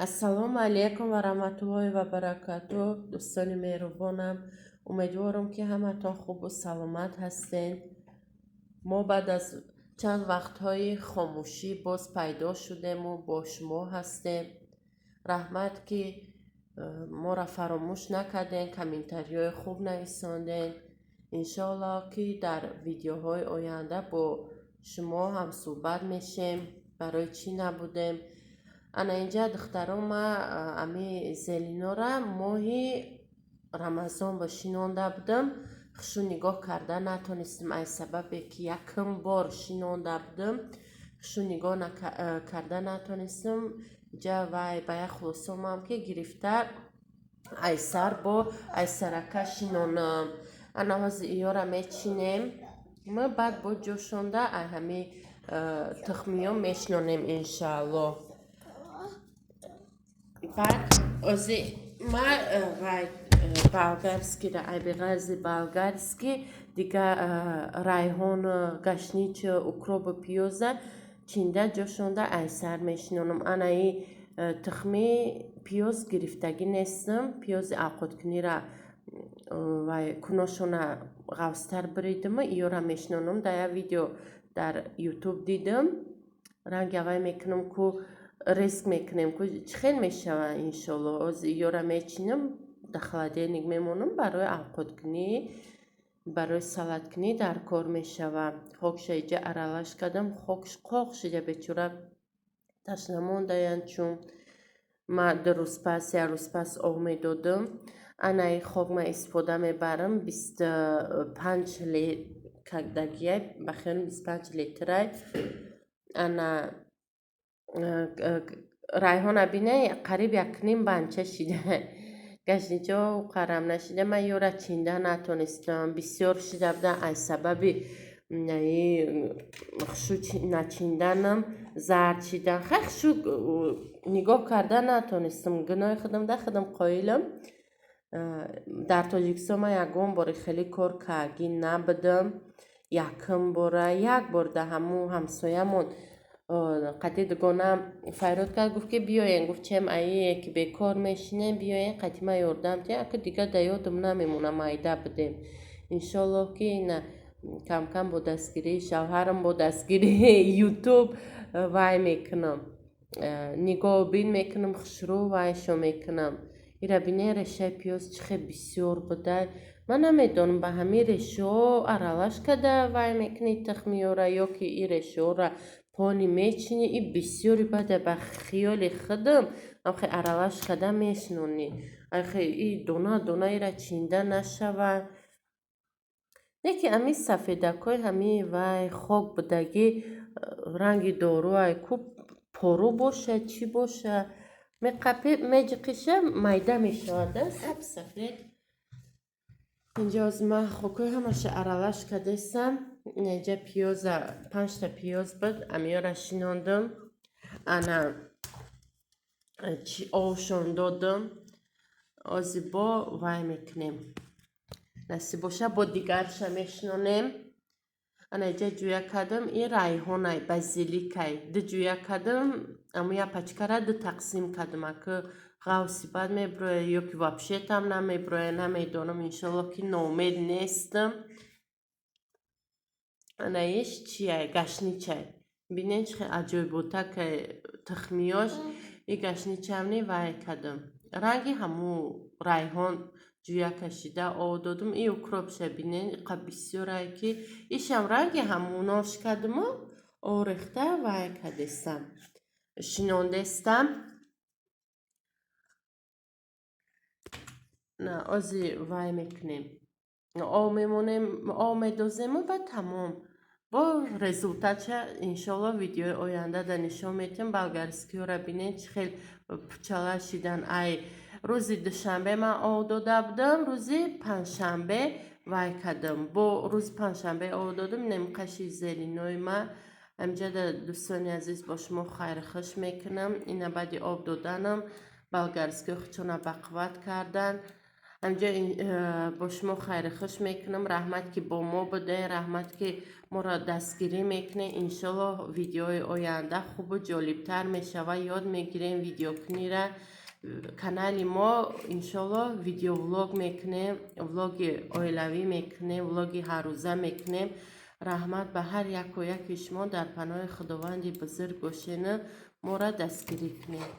Ассалому алайкум ва раҳматуллоҳи ва баракатуҳ. Дӯстони меҳрубонам, умедворам, ки ҳаматон хубу саломат ҳастед. Мо баъд аз чанд вақтҳои хомӯшӣ боз пайдо шудему бо шумо ҳастем. Раҳмат, ки моро фаромӯш накардем, комментариҳои хуб нависондем. Иншоаллоҳ, ки дар видеоҳои оянда бо шумо ҳамсӯҳбат мешем. Барои чӣ набудем? Ана инҷа, духтарон, ма ами зеленора моҳи Рамазон ба шинонда будам. Хушу нигоҳ карда натонистам, аз сабабе ки якум бор шинонда будам, хушу нигоҳ карда натонистам. Ҷа вай ба як хулоса омадам, ки гирифта айсар бо айсарака шинонам. Ана ҳозир иёра мечинем, ма баъд бо ҷошонда ай ҳами тухмиё мешинонем, иншааллоҳ. Баъд ози ма вай болгарскийра, ай беғарзи болгарский дига райҳон, гашнич, укропу пиёза чинда, ҷошонда айсар мешинонам. Анаи тухми пиёз гирифтагӣ нестам. Пиёзи авқоткунира вай куношона ғафзтар буридиму иёра мешинонам. Дар як видео дар Ютуб дидам, ранги авай мекунам ку, риск мекунем ку, чӣ хел мешава, иншолло. Ози иёра мечинам, дар холодильник мемонам, барои авқоткунӣ, барои салаткунӣ дар кор мешава. Хокша иҷа аралаш кардам, хокш қоқ шида, бечора ташна мондаянд, чун ма 2 рӯз пас, як рӯз пас об медодам. Анаи хок ман истифода мебарам, 25 кагдагиай, ба хиёли 25 литрай. Ана райҳона бинай, қариб якним банча шида. Гашничо қарам нашида, ман ёра чинда натонистам, бисёр шида буда. Аз сабаби хушу начинданам зард шидан. Хай, хушу нигоҳ карда натонистам, гуноҳи худам да худам қоилам. Дар Тоҷикистон ман ягон бори хеле кор кардагӣ набудам, якум бора. Як бор да ҳамун ҳамсоямон қати дугонаам фарёд кард, гуфт, ки биёен, гуфт, чем аие ки бекор мешинем, биёен, қати ман ёрдам диҳем. Ака дига да ёдам намемона, майда будем. Иншоаллоҳ, ки ина камкам бо дастгирии шавҳарам, бо дастгирии Ютуб вай мекунам, нигоҳубин мекунам, хушрӯ вайшо мекунам. Ира бинед, решаи пиёз чӣ хел бисёр буда. Ман намедонам, ба ҳамин решаҳо аралаш карда вай мекунӣ тухмиёра ё ки и решаҳоро пони мечинӣ. И бисёри бада, ба хиёли худам амхе аралаш карда мешинонӣ. Ахе и дона дона ира чинда нашава. Не ки ами сафедакҳои ҳамин вай хок будагӣ ранги доруай ку, пору боша, чӣ боша, меқапи, меҷиқиша, майда мешавад, саб сафед. Инҷа ҳозир ман хокҳои ҳамаша аралаш кардастам. Инҷа пиёза, панҷта пиёз буд, амиёра шинондам. Ана овшон додам. Ози бо вай мекунем, насиб боша, бо дигарша мешинонем. Ана инҷа ҷӯя кардам, ин райҳонай, базиликай ду ҷӯя кардам. Амо як пачкара ду тақсим кардам, ака ғавси бад мебирояд ё ки вообще там намебирояд, намедонам. Иншоаллоҳ, ки ноумед нестам. Ана иш чияй? Гашничай. Бинед, чӣ хел аҷоиботакай тухмиёш. И гашничамни вай кардам, ранги ҳамун райҳон ҷӯя кашида, об додум. И укропша бинед, иқа бисёрае, ки ишам ранги ҳамунош кардуму орехта вай кардестам, шинондестам. На ози вай мекунем, об мемонем, об медозему, баъд тамом. Бо результатша, иншоалло, видеои оянда да нишон медиҳам. Болгарскиёра бинед, чӣ хел пучала шидан. Ай рӯзи душанбе ман об дода будам, рӯзи панҷшанбе вай кардам, бо рӯзи панҷшанбе об додам. Инам қаши зеленои ма. Ҳамҷада, дӯстони азиз, бо шумо хайрхуш мекунам. Ина баъди об доданам болгарскиё худшона бақувват кардан. Ҳамҷо бо шумо хайру хуш мекунам. Раҳмат, ки бо мо будед, раҳмат, ки моро дастгирӣ мекунед. Иншоллоҳ, видеои оянда хубу ҷолибтар мешавад. Ёд мегирем видеокунира. Канали мо, иншоллоҳ, видеовлог мекунем, влоги оилавӣ мекунем, влоги ҳаррӯза мекунем. Раҳмат ба ҳар яку яки шумо. Дар паноҳи Худованди бузург бошену моро дастгирӣ кунед.